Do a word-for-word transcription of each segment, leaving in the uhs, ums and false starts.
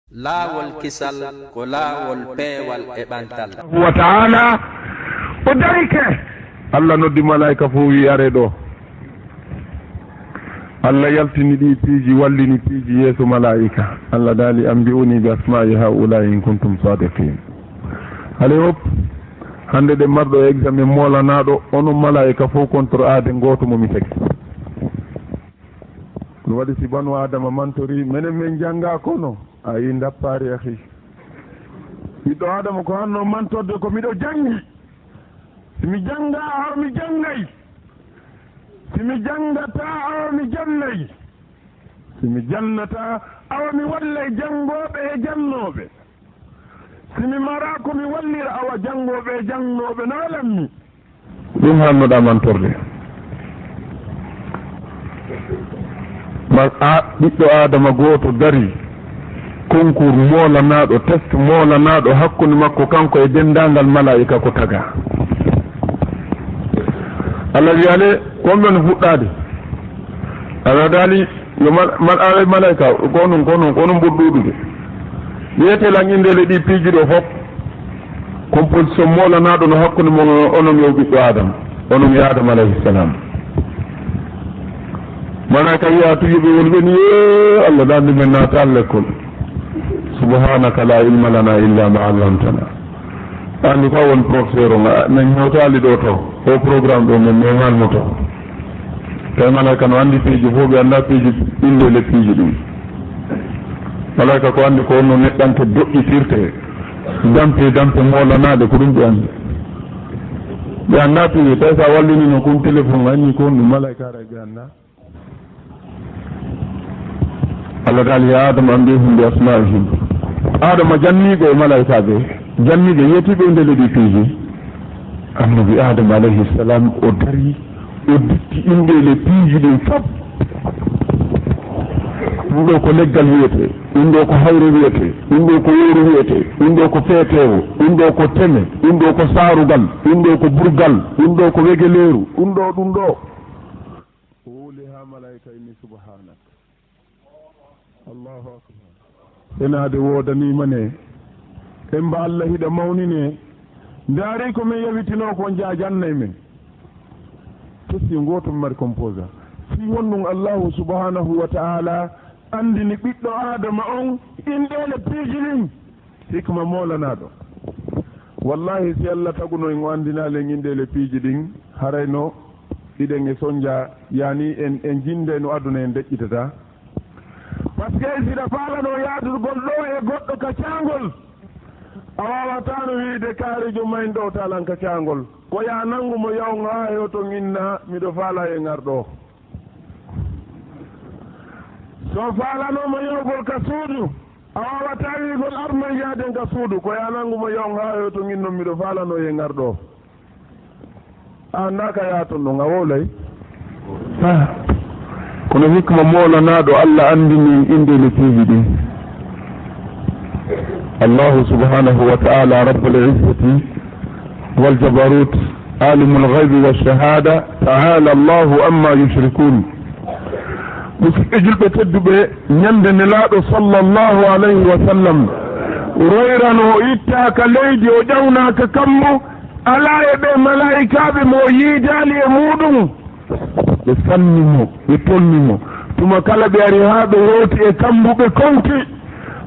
Laawol kisal ko laawol peewal e ɓantal. Wa ta'ala, o darike. Allah noddi malaa'ika fof, wi'i, "Aree ɗoo." Allah yaltini ɗii piiji, wallini piiji yeeso malaa'ika. Allah daali, "Anbi'uni bi asma'i ha'ula'i in kuntum sadiqin." Alay hop, hannde ɗen marɗo examen moolanaaɗo, onon malaa'ika fof contre aade gooto mo mi tagi. Ɗum waɗi si banu Aadama mantori, menen men janngaa kono, a yii ndappaari, akhi. Ɓiɗɗo Aadama ko hanno mantorde ko miɗo janngi. Si mi janngaa, awa mi janngay. Si mi janngataa, awa mi jannay. Si mi jannataa, awa mi wallay janngooɓe e jannooɓe. Si mi maraa ko mi wallira, awa janngooɓe e janngooɓe no welammi. Ɗum hannoɗaa mantorde. Ma-, a-, ɓiɗɗo Aadama gooto darii, concours moolanaaɗo, test moolanaaɗo hakkunde makko kanko e denndaangal malaa'ika ko tagaa. Allah wi'i, "Ale, ko on ɓe no fuɗɗaade?" Allah daali, Yo mal-, mal-, alay malaa'ika, ko onon, ko onon, ko onon ɓuri ɗuuɗude. Wi'etee lan inndeele ɗii piiji ɗoo fof. Composition moolanaaɗo no hakkunde mon, onon yo ɓiɗɗo Aadama, onon yo Aadama alayhi salam. Malaa'ika wi'a, "Tuyo ɓe woni ɓen, yo Allah, ɗan ndi men naata lekkol. Subhanaka la ilma lana illa ma allamtana." Anndi ko a woni professeur on, a, men ñawtaali ɗoo to, o programme ɗoo men meemaan mo to. Tawi malaa'ika no anndi piiji fof, ɓe anndaa piiji, inndeele piiji ɗin. Malaa'ika ko anndi ko no neɗɗanke doƴƴitirtee, dampe, dampe moolanaaɗe, ko ɗum ɓe anndi. Ɓe anndaa piiji, tawi so a wallinino kon téléphone, anni ko honɗum malaa'ika ara ɓe anndaa. Allah daali, "Ya Aadama, anbihum bi asma'ihim." Aadama janniiɓe e malaa'ikaaɓe, janniiɓe yeetiiɓe e ndele ɗi piiji. Annabi Aadama alayhi salam, o darii, o ditti inndeele piiji ɗin fof. Ɗum ɗoo ko leggal wiyetee, ɗum ɗoo ko hayre wiyetee, ɗum ɗoo ko wowru wiyetee, ɗum ɗoo ko feeteewo, ɗum ɗoo ko teme, ɗum ɗoo ko saarugal, ɗum ɗoo ko burgal, ɗum ɗoo ko wegeleeru, ɗum ɗoo, ɗum ɗoo. O wowli haa malaa'ika inni, "Subhaanak." Allahu akbar. Senaade woodanii ma ne. En mba Allah hiɗa mawnine. Ndaari ko men yawitinoo ko njaajannay men. Question gooto mi mari kon posa. Fii honɗun Allahu subhanahu wa ta'ala anndini ɓiɗɗo Aadama on inɗeele piiji ɗin? Hikma moolanaaɗo. Wallahi, si Allah taguno en, o anndinaali en inɗeele piiji ɗin, harayno hiɗen e sonja, yani en, en jinndayno aduna en deƴƴitata. Parce que si hiɗa faalano yaadugol ɗoo e goɗɗo ka caangol, a waawataa no wiide kaarijo mayɗo ɗoo talan ka caangol. Ko yaa nanngu mo yaw haa hewton inna miɗo faalaa en ar ɗoo. So faalanooma yahugol ka suudu, a waawataa wi'ugol, "Arnon yaaden ka suudu," ko yaa nanngu mo yaw haa hewton innon miɗo faalano en ar ɗoo. A anndaa ka yaaton ɗon, a wowlay. Ah, kono hikma moolanaaɗo Allah anndini en inɗeele piiji ɗin. Allahu subhanahu wa ta'ala, Rabbul Izzati wal Jabarut, Alimul Ghaybi wash Shahada, Ta'ala Allahu amma yushrikun. Musidɓe julɓe tedduɓe, ñande Nelaaɗo sallallahu alayhi wa sallam royrano, o ittaa ka leydi, o ƴawnaa ka kammu, alaa e ɓee malaa'ikaaɓe mo o yiidaali e muuɗum. Ɓe sanni mo, ɓe tolni mo. Tuma kala ɓe ari haa ɓe hewti e kambu, ɓe kawti.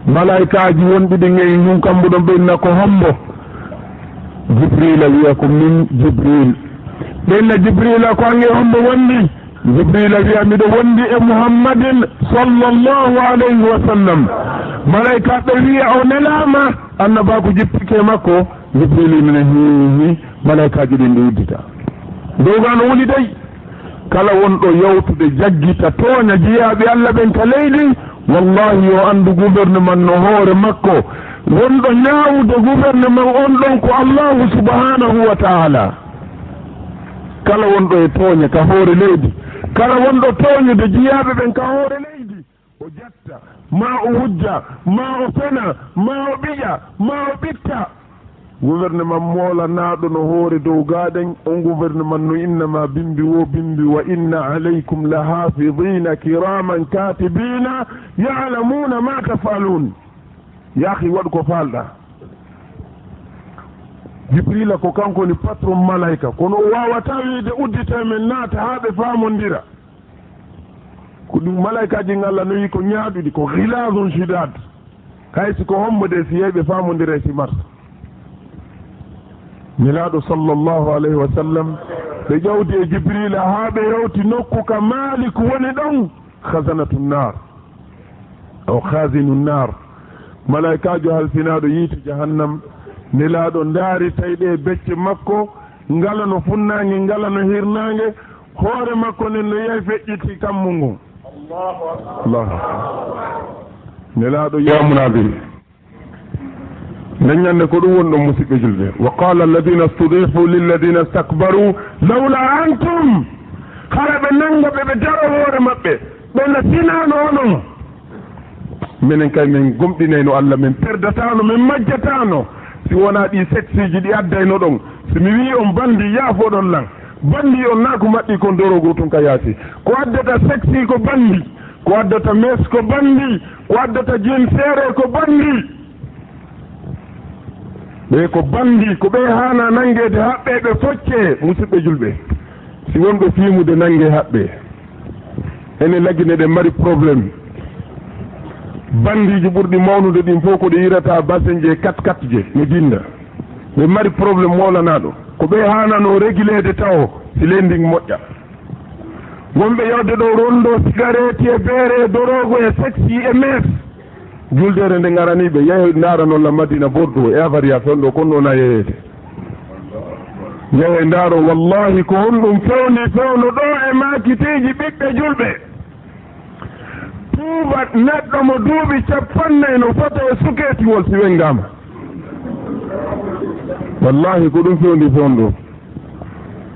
Malaa'ikaaji wonɗi ɗin e ndun kambu ɗon, ɓe inna, "Ko hombo?" Jibriila wi'a, "Ko min Jibriil." Ɓe inna Jibriila, "Ko an e hombo wondi?" Jibriila wi'a, "Miɗo wondi e Muhammadin sallallahu alayhi wa sallam." Malaa'ikaaɓe wi'a, "O nelaama?" Annabaaku jippike e makko. Jibriil inna, "Hii, hii." Malaa'ikaaji ɗin ɗi uddita. Dow gaa no wuli dey. Kala wonɗo yawtude jaggita tooña jiyaaɓe Allah ɓen ka leydi, wallahi yo anndu gouvernement no hoore makko. Wonɗo ñaawude gouvernement on ɗon ko Allahu subhanahu wa ta'ala. Kala wonɗo e tooña ka hoore leydi, kala wonɗo tooñude jiyaaɓe ɓen ka hoore leydi, o jatta, maa o wujja, maa o fena, maa o ɓiƴa, maa o ɓitta. Gouvernement moolanaaɗo no hoore dow gaaɗen, on gouvernement no innama bimbi wo bimbi, "Wa inna alaykum la hafidina kiraman katibina ya'lamuna ma taf'alun." Yaahi, waɗu ko faalɗaa. Jibriila ko kanko woni patron malayka, kono o waawataa wiide, "Udditee men, naata haa ɓe faamondira." Ko ɗum malaykaaji ɗin Allah noyi ko ñaaɗuɗi, ko ghilazun shidad. Hay si ko hombo de, si yehi ɓe faamondiray si marsa. Nelaaɗo sallallahu alayhi wa sallam, ɓe ƴawdi e Jibriila haa ɓe yawti nokku ka Maalik woni ɗon, khazanatu nnar, o khazinu nnar. Malaykaajo halfinaaɗo yiite jahannam, Nelaaɗo ndaari tawi ɗe becce makko, ngala no funnaange, ngala no hirnaange, hoore makko nden no yahi feƴƴiti kammu ngun. Allahu Akbar. Nelaaɗo yaamunaaɓe. Nden ñande ko ɗum woni ɗon, musiɓɓe julɓe. Wa qala alladhina studifu lilladhina stakbaru lawla antum. Hara ɓe nanga ɓe, ɓe daro hoore maɓɓe. Ɓe na sinaano onon. Minen kay min gomɗinayno Allah, min perdataano, min majjataano, si wonaa ɗi seksiji ɗi addaynoɗon. Si mi wi'i on bandi, yaafoɗon lan. Bandi on naa ko maɗɗi kon dorogo tun ka yaasi. Ko addata seksi ko bandi, ko addata mes ko bandi, ko addata jinseere ko bandi. Ɓe ko bandi, ko ɓe haana nangeede haɓɓe, ɓe foccee, musiɓɓe julɓe. Si wonɓe fiimude nangee haɓɓee. Enen Lagine ɗen mari problème. Bandiiji ɓurɗi mawnude ɗin fof ko ɗi irata basenje e kat kat je no jinda. Ɓe mari problème moolanaaɗo. Ko ɓe haanano regileede tawo si leydi ndin moƴƴa. Wonɓe yawde ɗo rondo sigareeti e beere e doroogo e seksi e mes. Juldeere nde ngarani ɓe, yehe ndaara non la Madina Bordeaux e Avaria fewndo kon ɗo na yeheede. Yehe ndaaro, wallahi ko honɗum fewndi fewndo ɗo e maakiteeji ɓiɓɓe julɓe. Tuuba neɗɗo mo duuɓi cappannayi no fota e sukeetiwol si wenngaama. Wallahi ko ɗum fewndi fewndo.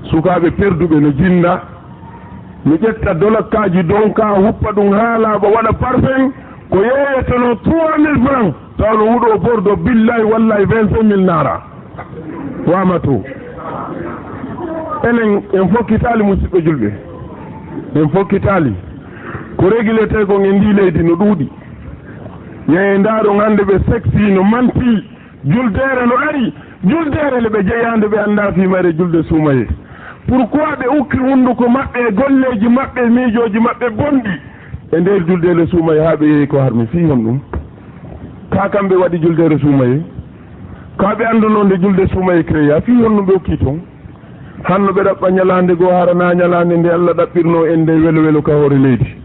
Sukaaɓe perduɓe no jinda, no ƴetta dolakkaaji donka, huppa ɗum haa laaɓa, waɗa parfum, ko yeeyeteno trois mille francs, tawa no wuɗo Bordeaux, billahi wallahi vingt-cinq mille naara. Wama to. Enen, en fokkitaali, musiɓɓe julɓe. En fokkitaali. Ko regilete kon e ndi leydi no ɗuuɗi. Yeeye ndaaron hannde ɓe seksi no manti. Juldeere no ari, juldeere nde ɓe jeyaande ɓe anndaa fii mayre julde suumayee. Pourquoi ɓe ukki hunnduko maɓɓe e golleeji maɓɓe e miijooji maɓɓe bonɗi e nder juldeere suumayee haa ɓe yehi ko harmi? Fii honɗum? Kaa kamɓe waɗi juldeere suumayee? Kaa ɓe anndunoo nde julde suumayee créé? Fii honɗum ɓe ukki ton? Hanno ɓe ɗaɓɓa ñalaande goo, hara naa ñalaande nde Alla ɗaɓɓirnoo en nde welo welo ka hoore leydi.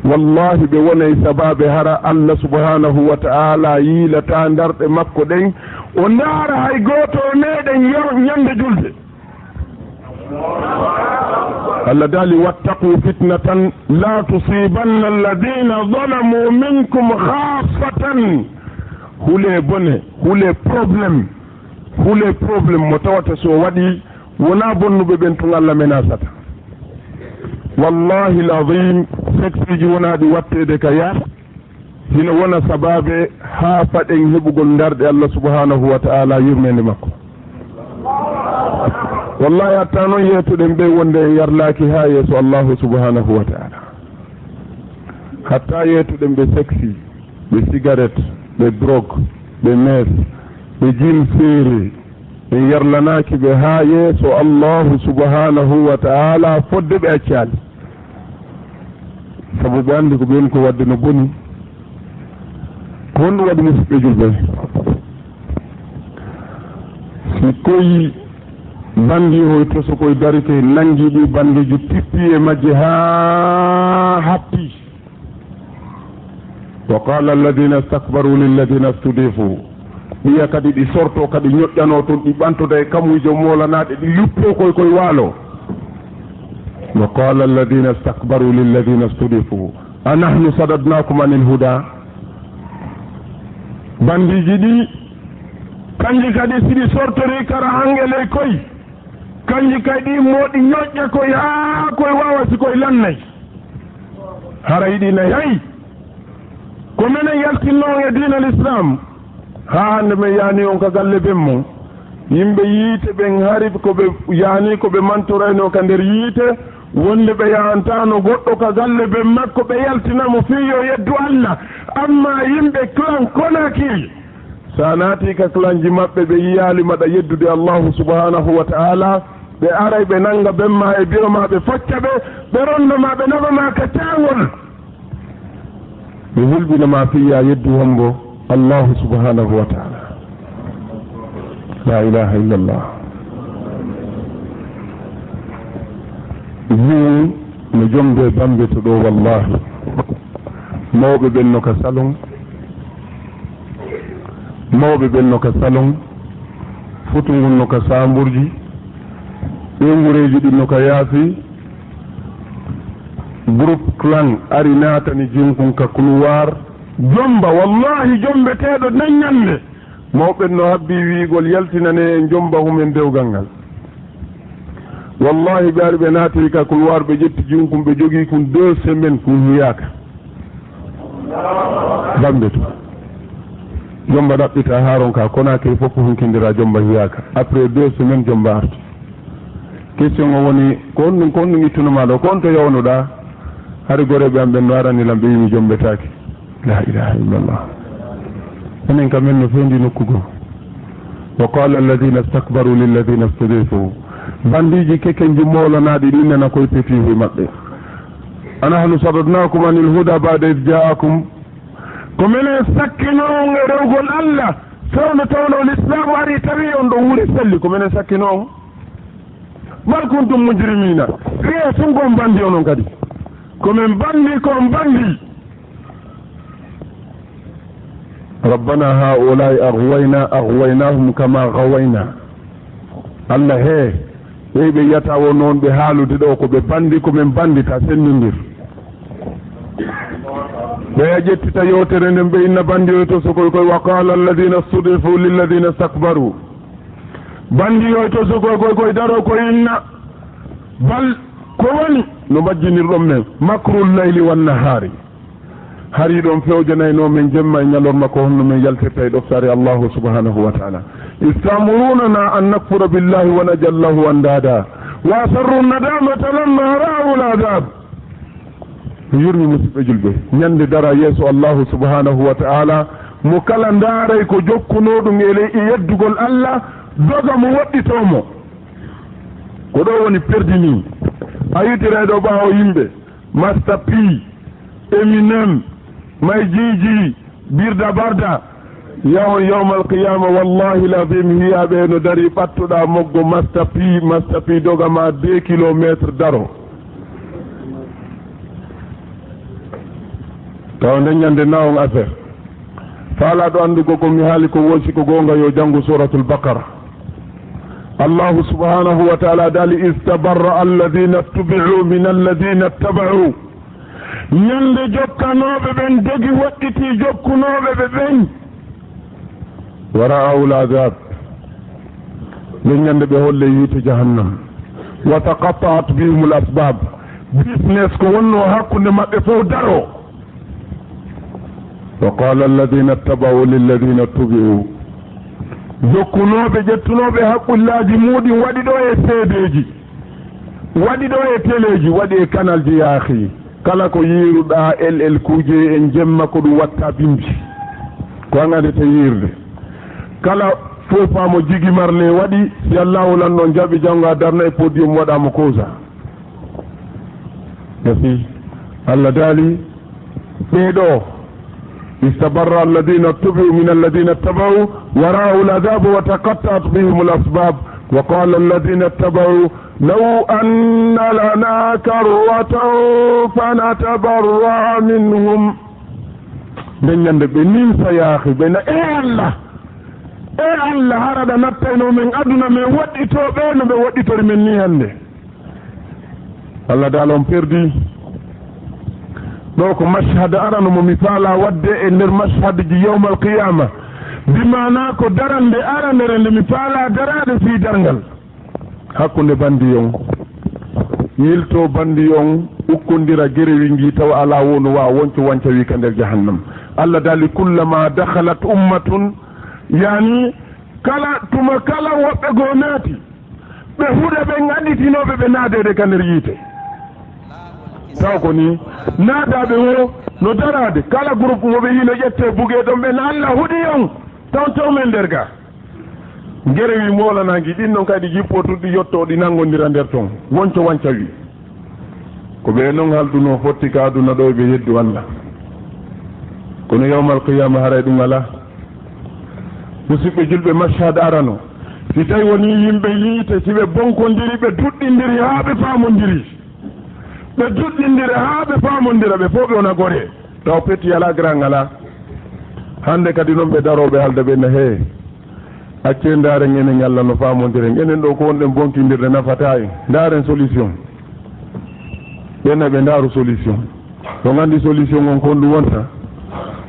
Wallahi, ɓe wonay sabaabe hara Alla subhanahu wa ta'ala yiilataa ndarɗe makko ɗen, o ndaara hay gooto e meɗen yo-, ñande julde. Alla daali, "Wattaqu fitnatan la tusibanna alladhina zalamu minkum khassatan." Hulee bone, hulee problème, hulee problème mo tawata so waɗi wonaa bonnuɓe ɓen tun Alla menasata. Wallahi l'azim, seksiji wonaa ɗi watteede ka yaasi, hino wona sabaabe haa faɗen heɓugol ndarɗe Alla subhanahu wa ta'ala yurmeende makko. Wallahi, hatta non yeetoɗen ɓe wonde en yarlaaki haa yeeso Allahu subhanahu wa ta'ala. Hatta yeetoɗen ɓe seksi, ɓe sigaret, ɓe drog, ɓe mes, ɓe jin seere, en yarlanaaki ɓe haa yeeso Allahu subhanahu wa ta'ala fodde ɓe accaali. Sabu ɓe anndi ko ɓe woni ko waɗde no boni. Ko honɗum waɗi, musiɓɓe julɓe? Si koy bandi hoy toso koy darike, nangi ɗi bandiiji, tippi e majje haa happi. Wa qala alladhina istakbaru lilladhina istudifu. Ɓiya kadi ɗi sorto, kadi ñoƴƴano ton, ɗi ɓantoda e kamuuje moolanaaɗe, ɗi yuppo koy koy waalo. Wa qala alladhina istakbaru lilladhina istudifu. A nahnu sadadnakum anil huda? Bandiiji ɗi, kanji kadi si ɗi sortori kara hange ley koy, kanji kay ɗi moɗi ñoƴƴa koy haa koy wawa si koy lannay. Haray ɗi nay hay. Ko menen yaltinno on e diina l'islam. Haa hannde men yaani on ka galle ben mon. Yimɓe yiite ɓen hari ko ɓe yaani ko ɓe mantorayno ka nder yiite, Wonde ɓe yahantaano goɗɗo ka galle ben makko, ɓe yaltina mo fii yo yeddu Alla. Amma yimɓe clan Conakry, si a naati ka clanji maɓɓe, ɓe yiyaali maɗa yeddude Allahu subhanahu wa ta'ala, ɓe aray ɓe nanga ben ma e biro ma, ɓe focca ɓe, ɓe ronda ma, ɓe naɓa ma ka caangol. Ɓe hulɓina ma fii yo a yeddu hombo? Allahu subhanahu wa ta'ala. La ilaha illallah. Min no jombe bambe to ɗo, wallahi. Mawɓe ɓen no ka salon. Mawɓe ɓen no ka salon. Futu ngun no ka saamburji. Ɓeynguureeji ɗin no ka yaasi. Groupe clan ari naatani jinkun ka couloir. Jomba, wallahi, jombeteeɗo nden ɲande. Mawɓe no habbii wi'ugol, "Yaltinanee en jomba humen dewgal ngal." Wallahi, ɓe ari ɓe naati ka couloir, ɓe ƴetti jinkun, ɓe jogii kun deux semaines, kun hiyaaka. Bambe to. Jomba ɗaɓɓita haa ronka, Conakry fof hunkindira, jomba hiyaaka. Après deux semaines, jomba arti. Question o woni, ko honɗun, ko honɗun ittuno ma ɗo? Ko on to yawnuɗaa? Hari goreeɓe am ɓen no arani lan, ɓe wi'i mi jombetaake. La ilaha illallah. Enen kam en no fewndi nokku goo. Wa qala alladhina istakbaru lilladhina istud'ifu. Bandiiji kekenji moolanaɗi ɗin nana koy petiifi maɓɓe. Anahnu sadadnakum anil huda ba'da idh ja'akum. Ko menen sakkinoo on e rewgol Alla, fewndo tawno Lislaamu ari tawi on ɗon wuri selli. Ko menen sakkinoo on. Bal kuntum mujrimiina. Wi'ee tun ko on bandi onon kadi. Ko men bandi, ko on bandi. Rabbana haa'ulaa'i aghwayna, aghwaynahum kama ghawayna. Alla hee, ɓee ɓe yi'ata wonno on ɓe haalude ɗoo ko ɓe bandi, ko men bandita, sennindir. Ɓe a ƴettita yewtere nden, ɓe inna bandi oy to sokoy koy, wa qala alladhina istud'ifu lilladhina istakbaru. Bandi oy to sokoy koy, koy daro koy inna. Bal ko woni no majjinirɗon men, makrul layli wan nahaari. Hari ɗon fewjanayno men jemma e ɲalorma, ko honno men yaltirta e ɗoftaare Allahu subhanahu wa ta'ala. Istamurunana an nakfura billahi wa naj'ala lahu andada wa asarru nadamata lamma ra'awul adab. Mi yurmi musiɓɓe julɓe. Ɲande dara yeeso Allahu subhanahu wa ta'ala, mo kala ndaaray ko jokkunoo ɗum e ley e yeddugol Alla, doga mo woɗɗitoo mo. Ko ɗoo woni perdi nii. A yewtiray ɗoo ɓaawo yimɓe, Master P, Eminem, May G G, Birda Barda. Yawon yawmal qiyama, wallahi lazim, hiyaaɓe no dari ɓattuɗaa moggo Master P, Master P doga ma deux kilomètres daro. Tawa nden ɲande na on affaire. Faalaaɗo anndugo ko mi haali ko woosi ko goonga, yo janngu Suuratul Baqara. Allahu subhanahu wa ta'ala daali, "Istabarra alladhina tubi'u min alladhina taba'u." Ɲande jokkanooɓe ɓen dogi waɗɗitii jokkunooɓe ɓe ɓen. Wa ra'awul adhab. Nden ɲande ɓe holle yiite jahannam. Wa taqatta'at bihimul asbab. Business ko wonnoo hakkunde maɓɓe fow daro. Wa qala alladhina ittaba'u lilladhina tubi'u. Jokkunooɓe, ƴettunooɓe haqqillaaji muuɗin waɗi ɗoo e seedeeji. Waɗi ɗoo e teleeji, waɗi e kanalji yaahi. Kala ko yiiruɗaa L L kuuje en jemma ko ɗum watta bimbi. Ko an adete yiirde. Kala foofa mo jigi marle waɗi, si Allahu lanɗo on jaɓi janngo a darna e podium waɗa mo kosa. Gasi. Allah daali, ɓee ɗoo, istabarra alladhina tubi'u min alladhina taba'u wa ra'awul adhaba wa taqatta'at bihimul asbab. Wa qala alladhina taba'u law anna lana karratan fanatabarra'a minhum. Nden ɲande ɓe ninsa yaahi, ɓe na, "Ee Allah, ee Allah, hara ɗa nattayno men aduna, men waɗɗitoo ɓee no ɓe waɗɗitori men nii hannde." Allah daala on perdi. Ɗoo ko mashhad arano mo mi faalaa waɗde e nder mashhadji yawmal qiyaama. Bi maanaa ko darannde aranere nde mi faalaa daraade fii darngal. Hakkunde bandi on, yiltoo bandi on, ukkondira gerewi ngii tawa alaa wonu wa wonco wancawi ka nder jahannam. Allah daali, "Kullama dakhalat ummatun," yaani, kala tuma kala woɓɓe goo naati, ɓe huɗa ɓen annitinooɓe ɓe naadeede ka nder yiite. Taw ko nii, naataaɓe woo no daraade, kala groupe mo ɓe yii no ƴettee bugee ɗon, ɓen Alla huɗi on, taw taw men nder ga. Ngere wii moolanaangi ɗin non kadi jippoo tun ɗi yottoo ɗi nanngondira nder ton, wonco wanca wii. Ko ɓe non haldunoo fotti ka aduna ɗoo, ɓe yeddu Alla. Kono yawmal qiyaama haray ɗun alaa. Musiɓɓe julɓe, mashhad arano. Si tawi wonii yimɓe yiite, si ɓe bonkondiri, ɓe duɗɗindiri haa ɓe faamondiri. Ɓe duɗɗindira haa ɓe faamondira, ɓe fow ɓe wona goree. Taw petti alaa, grand alaa. Hannde kadi non ɓe daroo ɓe haalda ɓe na hee. Accee ndaaren enen Alla no faamondiren. Enen ɗoo ko wonɗen bonkindirde nafataa en. Ndaaren solution. Ɓen na ɓe ndaaru solution. On anndi solution on ko honɗun wonta?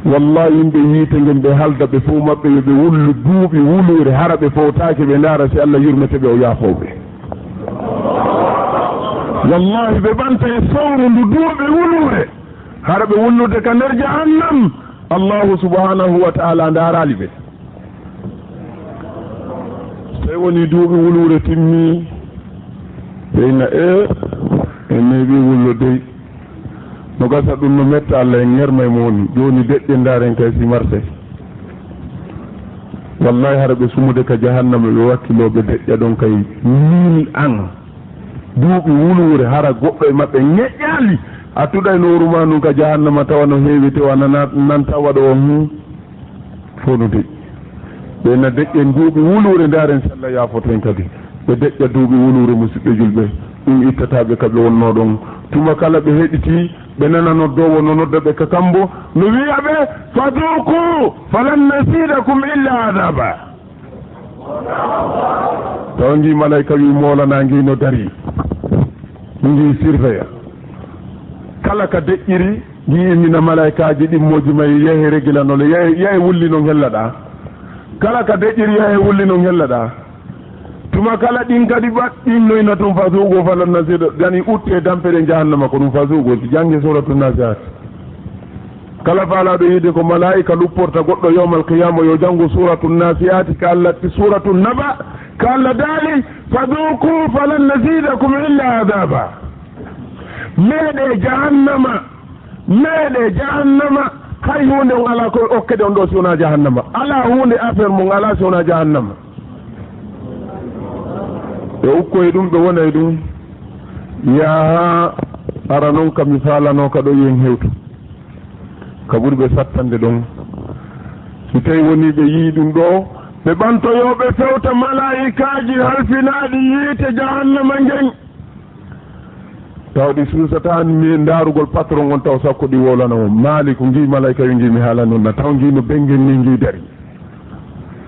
Wallahi yimɓe yiite ngen ɓe haalda ɓe fow maɓɓe yo ɓe wullu duuɓi wuluure, hara ɓe fowtaake, ɓe ndaara si Alla yurmete ɓe o yaafoo ɓe. Wallahi ɓe ɓanta e sawru ndu duuɓi wuluure, hara ɓe wullude ka nder jahannam, Allahu subhanahu wa ta'ala ndaaraali ɓe. So tawi wonii duuɓi wuluure timmii, ɓe inna, ee, en neeɓii wullo dey. No gasa ɗun no metta, Alla en ŋermay mo woni. Jooni deƴƴen ndaaren kay si marsay. Wallahi hara ɓe sumude ka jahannama ɓe wakkiloo ɓe deƴƴa ɗon kay mille ans. Duuɓi wuluure hara goɗɗo e maɓɓe ŋeƴƴaali. A tuɗay nooru maa ndun ka jahannama tawa no heewi tew a nana-, nanta waɗoowo, hmm. Fow no deƴƴi. Ɓe na deƴƴen duuɓi wuluure, ndaaren si Alla yaafoto en kadi. Ɓe deƴƴa duuɓi wuluure, musiɓɓe julɓe. Ɗun ittataa ɓe ka ɓe wonnoo ɗon. Tuma kala ɓe heɗitii, ɓe nana noddoowo no nodda ɓe ka kambo, no wi'a ɓe, "Fadhuqu falan nazidakum illa adhaba." Tawa ngii malaa'ika wii moolanaangi no darii. Ngii surveilla. Kala ka deƴƴiri, ngii innina malaa'ikaaji ɗin moji may, "Yahe regila non, yahe, yahe wulli non hellaɗaa." Kala ka deƴƴiri, "Yahe wulli non hellaɗaa." Tuma kala ɗin kadi baɗɗin no inna tun, "Fadhuqu falan nazida", yani uttee dampeɗen jahannama ko ɗun, "Fadhuqu", si jannge Suuratu Naasi'aat. Kala faalaaɗo yiide ko malaa'ika lupporta goɗɗo yawmal qiyaama, yo janngu Suuratu Naasi'aati, ka Alla, Suuratu Naba, ka Alla daali, "Fadhuqu falan nazidakum illa adhaba." Meeɗee jahannama, meeɗee jahannama, hay huunde on alaa ko okkede on ɗoo si wonaa jahannama. Alaa huunde affaire mon alaa si wonaa jahannama. Ɓe ukkoy ɗun, ɓe wonay ɗun. Yaha, ara non ka mi faalanoo ka ɗoo, yen hewtu. Ka ɓuri ɓe sattande ɗon. Si tawi wonii ɓe yi'i ɗun ɗoo, ɓe ɓantoyoo, ɓe fewta malaa'ikaaji halfinaaɗi yiite jahannama ngen. Taw ɗi suusataa mi ndaarugol patron on, taw sakko ɗi wowlana mo. Maaliku, ngii malaa'ika yo ngii mi haalani on na, taw ngii no bengen nii ngii dari.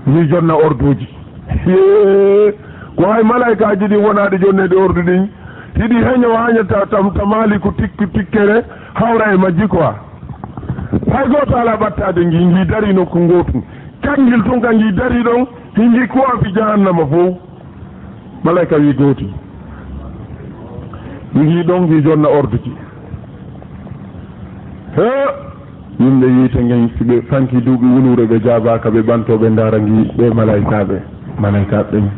Ngii jonna orduuji. Hee! Ko hay malaa'ikaaji ɗin wonaa ɗi jonneede ordu ɗin. Hiɗi heño haña ta, ta, ta Maaliku tikki, tikkere hawra e majji quoi. Hay gooto alaa ɓattaade ngii, ngii darii nokku ngootu. Kanngil tun ka ngii darii ɗon, hi ngii kuwaafi jahannama fow. Malaa'ika wii gooti. Ngii ɗon ngii jonna orduuji. Hee! Yimɓe yiite ngen, si ɓe fanki duuɓi wuluure, ɓe jaabaaka, ɓe ɓantoo, ɓe ndaara ngii, ɓee malaa'ikaaɓe, malaa'ikaaɓe ɓen.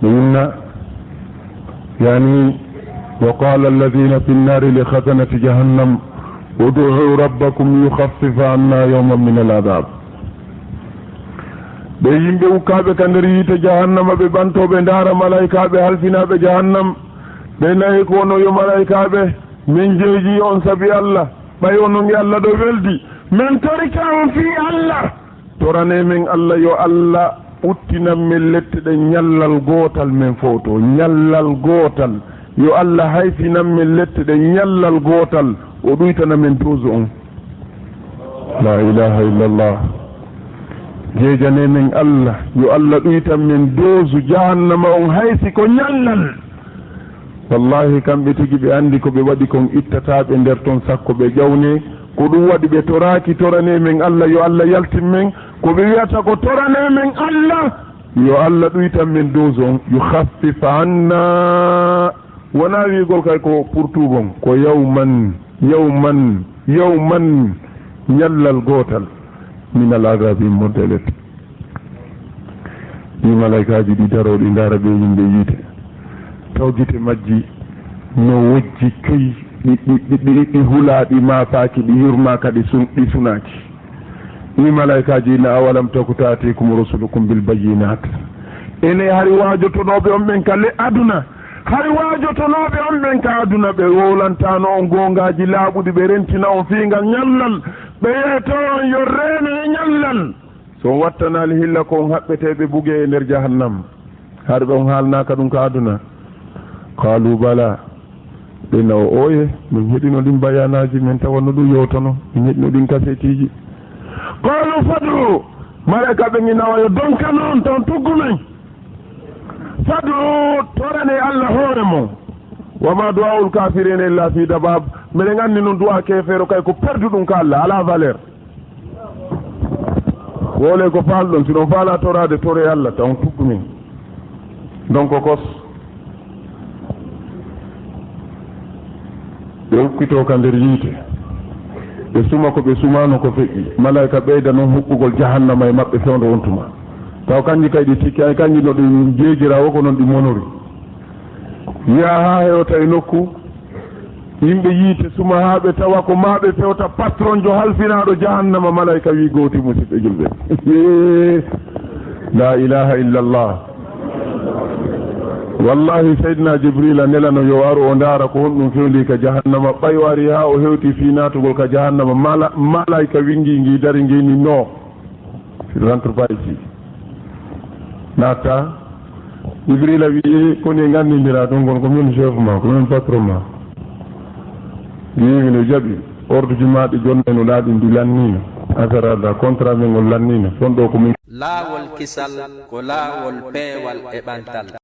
Ɓe inna, yani, "Wa qala alladhina fi nnaari li khazanati jahannam, ud'u rabbakum yukhaffif anna yawman min al-adhab." Ɓee yimɓe ukkaaɓe ka nder yiite jahannama, ɓe ɓantoo, ɓe ndaara malaa'ikaaɓe halfinaaɓe jahannam, ɓe nayi ko wono, "Yo malaa'ikaaɓe, men jeejii on sabi Alla, ɓay onon e Alla ɗo weldi, men torike on fii Alla. Toranee men Alla, yo Alla ɓuttinan men lette ɗen ñallal gootal men fowtoo, ñallal gootal. Yo Alla hayfinan men lette ɗen ñallal gootal, o ɗuytana men doozu on." La ilaha illallah. Jeejanee men Alla, yo Alla ɗuytan men doozu jahannama on, hay si ko ñallal. Wallahi, kamɓe tigi ɓe anndi ko ɓe waɗi kon ittataa ɓe nder ton sakko ɓe ƴawnee. Ko ɗun waɗi ɓe toraaki, "Toranee men Alla, yo Alla yaltin men." Ko ɓe wi'ata ko, "Toranee men Alla, yo Alla ɗuytan men doozu on, yukhaffif anna." Wonaa wi'ugol kay ko pour tout bon, ko yawman, yawman, yawman, ñallal gootal, min al adabi moddelet. Ɗii malaykaaji ɗi daroo, ɗi ndaara ɓee yimɓe yiite. Taw gite majji no wojji coy, Ɗi, ɗi, ɗi, ɗi, ɗi hulaa, ɗi maafaaki, ɗi yurmaaka, ɗi sun-, ɗi sunaaki. Ɗi malaa'ikaaji na, "Awalam taku ta'tikum rusulukum bil bayyinat?" Ene hari waajotonooɓe on ɓen ka le aduna, hari waajotonooɓe on ɓen ka aduna, ɓe wowlantaano on goongaaji laaɓuɗi, ɓe rentina on fii ngal ñallal, ɓe yeeto on yo reene e ñallal. So on wattanaali hilla ko on haɓɓetee ɓe bugee e nder jahannam. Hari ɓe on haalnaaka ɗum ka aduna. Qaalu bala. Ɓe na o ooye, min heɗino ɗin bayaanaaji, min tawa no ɗum yewtono, min heɗino ɗin kaseetiiji. Qaalu fad'u. Malaa'ika ɓen ina wayo donkano on ton tuggu men. Fad'u, torane Alla hoore mon. Wa ma du'aa'ul kaafiriina illa fi dabaab. Meɗen anndi non du'a keefeero kay ko perdu ɗum ka Alla, alaa valeur. Wowlee ko faalɗon, si ɗon faalaa toraade, toree Alla, taw on tuggu min. Donc, kos, ɓe ukkitoo ka nder yiite, ɓe suma ko ɓe sumaano ko feƴƴi. Malaa'ika ɓeyda non huɓɓugol jahannama e maɓɓe fewndo on tuma. Taw kanji kay ɗi tikki, ay kanji no ɗi jeegira wo ko non ɗi monori. Yaha haa hewta e nokku, yimɓe yiite suma haa ɓe tawa ko maa ɓe fewta patronjo halfinaaɗo jahannama, malaa'ika wi gooti, musiɓɓe julɓe. La ilaha illallah. Wallahi, Seydina Jibrila nelano yo aru o ndaara ko honɗum fewndi ka jahannama. Ɓay o ari haa o hewti fii naatugol ka jahannama, mala-, malaa'ika wingi ngi dari ngi ni no. Rentre par ici. Natta. Jibrila wi'i, "Ko ni en anndindira ɗum kon, ko min chef ma, ko min patron ma." Wi'i, "Mino jaɓi. Ordre ji ma ɗi jonnaynoɗaa ɗin, ɗi lanniino. Affaire da contrat men on lanniino. Fon ɗo ko min." Laawol kisal ko laawol peewal e ɓantal.